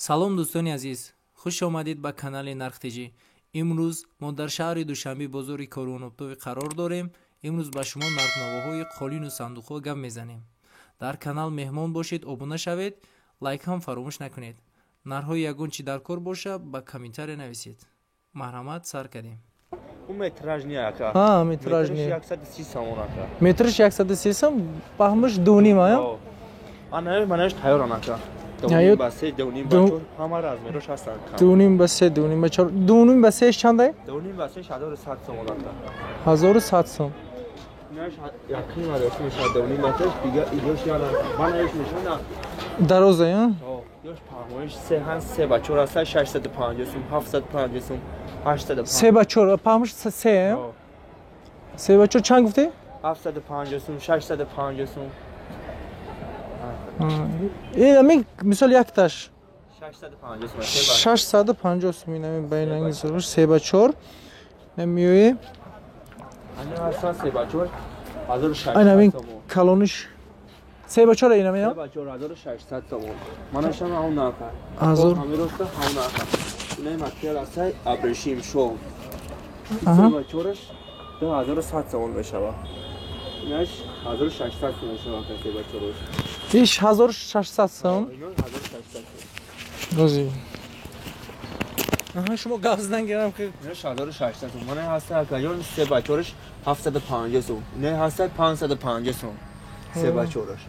Салом, дӯстони азиз, хуш омадед ба канали Нархтиҷӣ. Имрӯз мо дар шаҳри Душанбе, бозори Корвоноптовӣ қарор дорем. Имрӯз ба шумо нархнавоҳои қолину сандуқҳо гап мезанем. Дар канал меҳмон бошед, обуна шавед, лайк ҳам фаромӯш накунед. Нархҳои ягон чӣ дар кор боша, ба комментария нависед. Марҳамат, сар кардем. Метраж не, ака. А, метраж не. 130 сомон, ака. Метраш 130 сом, паҳмаш 2.5, ая? Ана манаш тайёран, ака. 2.5 ба 3, 2.5 ба 4, ҳама размерош ҳастанд. 2.5 ба 3, 2.5 ба 4, 2.5 ба 3 чандай? 2.5 ба 3 1100 сомон, ака. 1100 сом. Инаш якним адош мешавад, 2.5 ба 3, дига идош яна манаиш мешавад. Дароза, я? Ёш паҳмоиш 3 ҳан 3 ба 4 аст, 650 сом, 750 сом, 850. 3 ба 4, паҳмош 3, 3 ба 4 чанд гуфтӣ? 750 сом, 650 сом. Ин мисол якташ 650 сом. 650 сом. Инами байнанги 3 ба 4 намиёи. Ана ҳастан 3 ба 4 1600 Инами сом. Калониш 3 ба 4 инами? 3 ба 4 1600 сом. Манашам ҳамон нарха. Ҳазор. Ҳамин роста ҳамон нарха. Инай материал ҳастай, абрешим шов. 3 ба 4-аш 2100 сомон мешавад. Инаш 1600 сом мешавад, 3 ба 4-аш. Иш 1600 сом. Ино 1600 сом. Рози. Аҳа, шумо гап задан гирам ки Инаш 1600 сом. Мана ҳаста, ака ҷон, 3 ба 4-аш 750 сом. Инай ҳаста 550 сом. 3 ба 4-аш.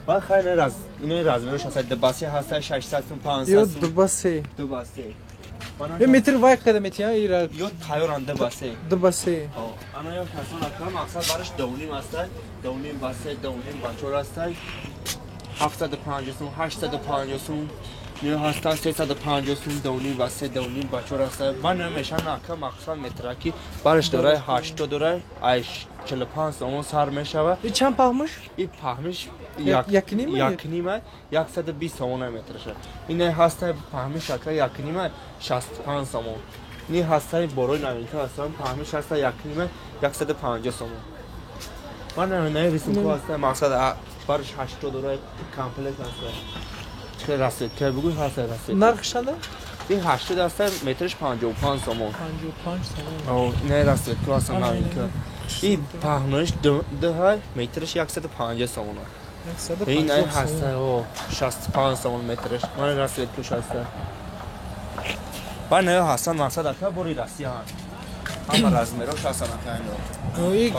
Ба хайр, раз ино размерош ҳаста, 2 ба 3 ҳаста 600 сом, 500 ё сом. 2 ба 3. 2 ба 3. Е, метр вай қада метия ира? Ё тайёран 2 ба 3. 2 ба 3. Ана ё касон, ака, мақсад бараш 2.5 ҳаста, 2.5 ба 3, 2.5 ба 4 ҳаста. 750 сом, 850 сом. Ё ҳаста 350 сом, 2.5 ба 3, 2.5 ба 4 ҳаста. Ва намешан, ака, мақсад метраки бараш дорай 80 дорай, ай 45 сомон сар мешава. И чанд паҳмиш? И паҳмиш як нима? Як нима 120 сомон метраша. Ин ҳаста паҳмиш, ака, як нима 65 сомон. Ни ҳастаи борои новинка ҳастан, паҳмиш ҳаста як нима 150 сомон. Ман намунаи рисунко ҳаста, мақсад барш 80 дорай, комплект ҳаста. Чӣ расид? Ки бугӯй ҳаста расид. Нарх чанда? Ин 80 ҳаста, метраш 55 сомон. 55 сомон. О, не, расид ку ҳаста новинка. И паҳноиш 2 ҳай, метраш 150 сомон. Ин ай ҳаста, о, 65 сомон метраш. Ман расид ку ҳаста. Ба не ҳастан, мақсад, ака, бори Россия ҳан. Ҳама размерош ҳастан, ака, ино. И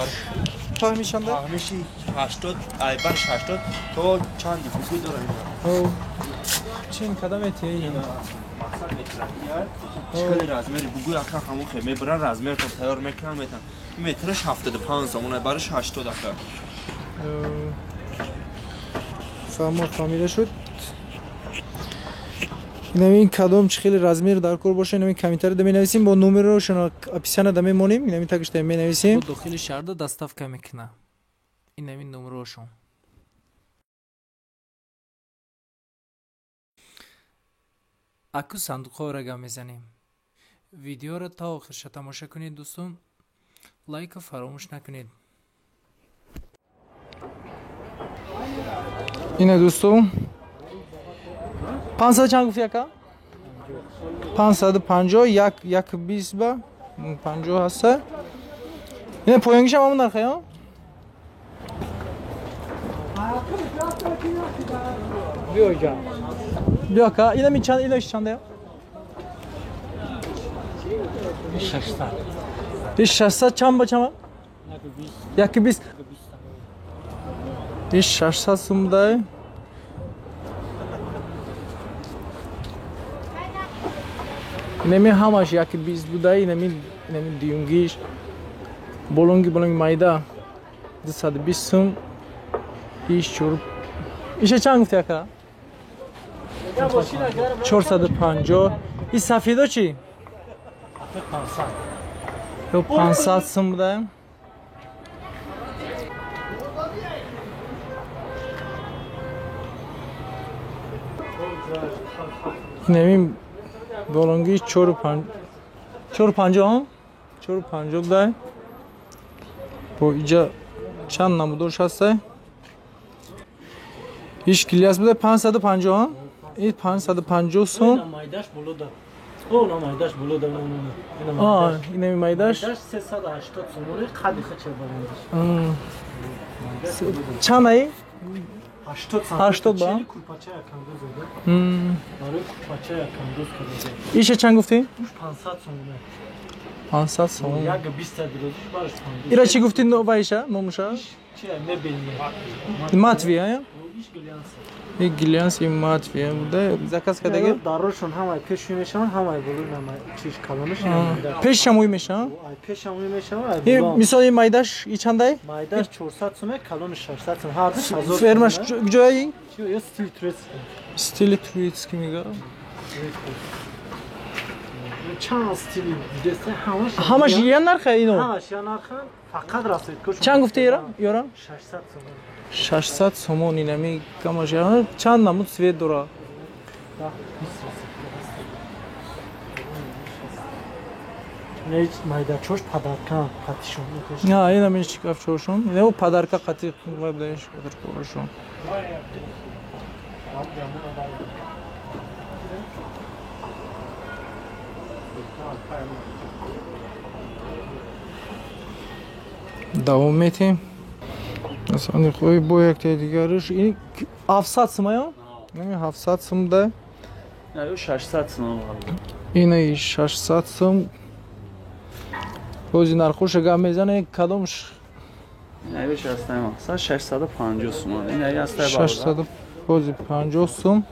паҳмиш чанда? Паҳмиши 80, ай барш 80 то чанд бугӯй дора ино. Чин када метия ина? Мақсад метракия. Хеле размери бугӯй, ака, ҳамон хе мебаран, размертон тайёр мекунан, метан. Метраш 75 сомон, ай барш 80, ака. Фаҳмо, фаҳмида шуд. Инами кадом чӣ хеле размер дар кор боша, инами комментарий да менависем, бо номерошон описания да мемонем, инами тагишта менависем. Дохили шаҳрда доставка мекуна. Инами номерошон. Аку сандуқҳоро гап мезанем. Видеоро то охирша тамоша кунед, дӯстон. Лайка фаромӯш накунед. Ина, дӯстон, 500 чанд гуфти, ака? 550, як як бист ба 50 ҳаста. Ина поёнгишам ҳамон нарха, ё? Биё ҷан. Биё, ака, инами чанд, инош чанда? 600. Иш 600 чанд ба чанд? Як бист. Иш 600 сум будай. Инами ҳамаш яки бист будай, инами дуюмгиш болонги болонги майда 220 сум. Иш чор. Иша чанд гуфти, ака? 450. И сафедо чӣ? 500. Ё 500 сум будай. Инами болонги 4 4.50, 4.50 будай. Бо иҷа чанд намудош ҳастай? Иш килиас буда 550. Ин 550 сум. Майдаш болода. О, на майдаш болода, на. А, инами майдаш? Майдаш 380 сомони, қади хача баландаш. Чанд ай? 80 сом. 80 ба? Курпача якандоз да. Барои курпача якандоз карда. Иша чанд гуфтӣ? 500 сомони. 500 сомон. Як 20 дирозиш бараш 50. Ира чӣ гуфтӣ вайша, номуша? Чи мебель. Матви, а? Иш глянс. И глянс и матви. Да, заказ кадаги? Дарошон ҳамаи пеш мешаванд, ҳамаи болои намай чиш калонаш. Пеш шамуй мешаванд? Ай пеш шамуй мешаванд. И мисол ин майдаш и чандай? Майдаш 400 сум, калонаш 600 сум. Ҳар душ 1000. Фермаш ҷои? Чи ё стили турецкий. Стили турецкий мега. Чанд стили дидаста ҳамаш. Ҳамаш я нарха ино? Ҳамаш я нарха, фақат расоидкош. Чанд гуфти ира? Ёра? 600 сум. 600 сомон инами камаш. Чанд намуд свет дора? Не, майдачош падарка қатишон. На, инами шкафчошон. Инау падарка қати вайбдаиш падаркошон. Давом метем. Асани бо якте дигарш ин 700 сум ая? Не, 700 сум да. Не, 600 сум. Ина 600 сум. Бози нархоша гап мезане кадомш? Ина 600 650 сум. Ина ястай 650 сум.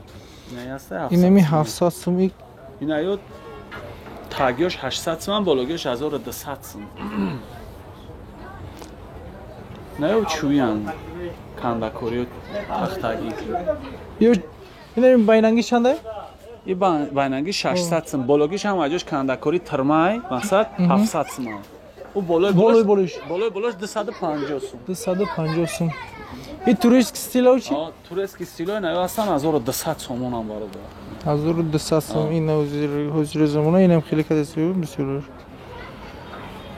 Ина ястай 700. Инами 700 сум. Ина ё тагиёш 800 сум, балогиёш 1200 сум. Не ё чуян кандакориё тахтагӣ. Ё ина байнанги чандай? И байнанги 600 сум, балогиш ҳам аҷош кандакори тирмай, мақсад 700 сум. Ӯ болои болои болои болош 250 сум. 250 сум. И турецкий стило чи? А, турецкий стило на ё ҳастан 1200 сомон бародар. 1200 сум ин ҳозири замона инам хеле кадест бисёр.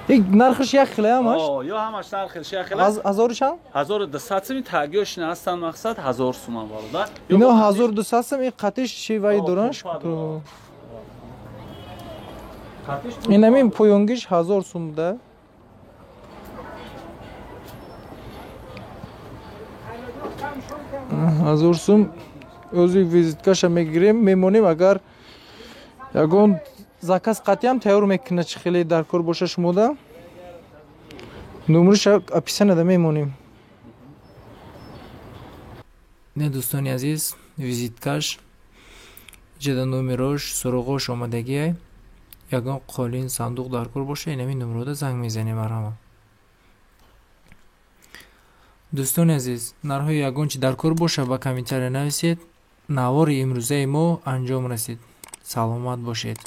Ик нархш як хеле ҳамаш? О, ё ҳамаш нархш як хеле. Аз 1000 чанд? 1200 сум тагиёш на ҳастан мақсад 1000 сум бародар. Ино 1200 сум ин қатиш чи вай доранш? Инамин поёнгиш 1000 сум да. 1000 сум ӯзи визиткаша мегирем, мемонем агар ягон заказ қатъиам тайёр мекунад чи хеле дар кор боша шумода. Номерша описанияда мемонем. Не, дӯстони азиз, визиткаш ҷада номерош суроғош омадагиай. Ягон қолин сандуқ дар кор боша, инами номерода занг мезанем марҳама. Дӯстони азиз, нархҳои ягон чи дар кор боша ба комментария нависед. Навори имрӯзаи мо анҷом расид. Саломат бошед.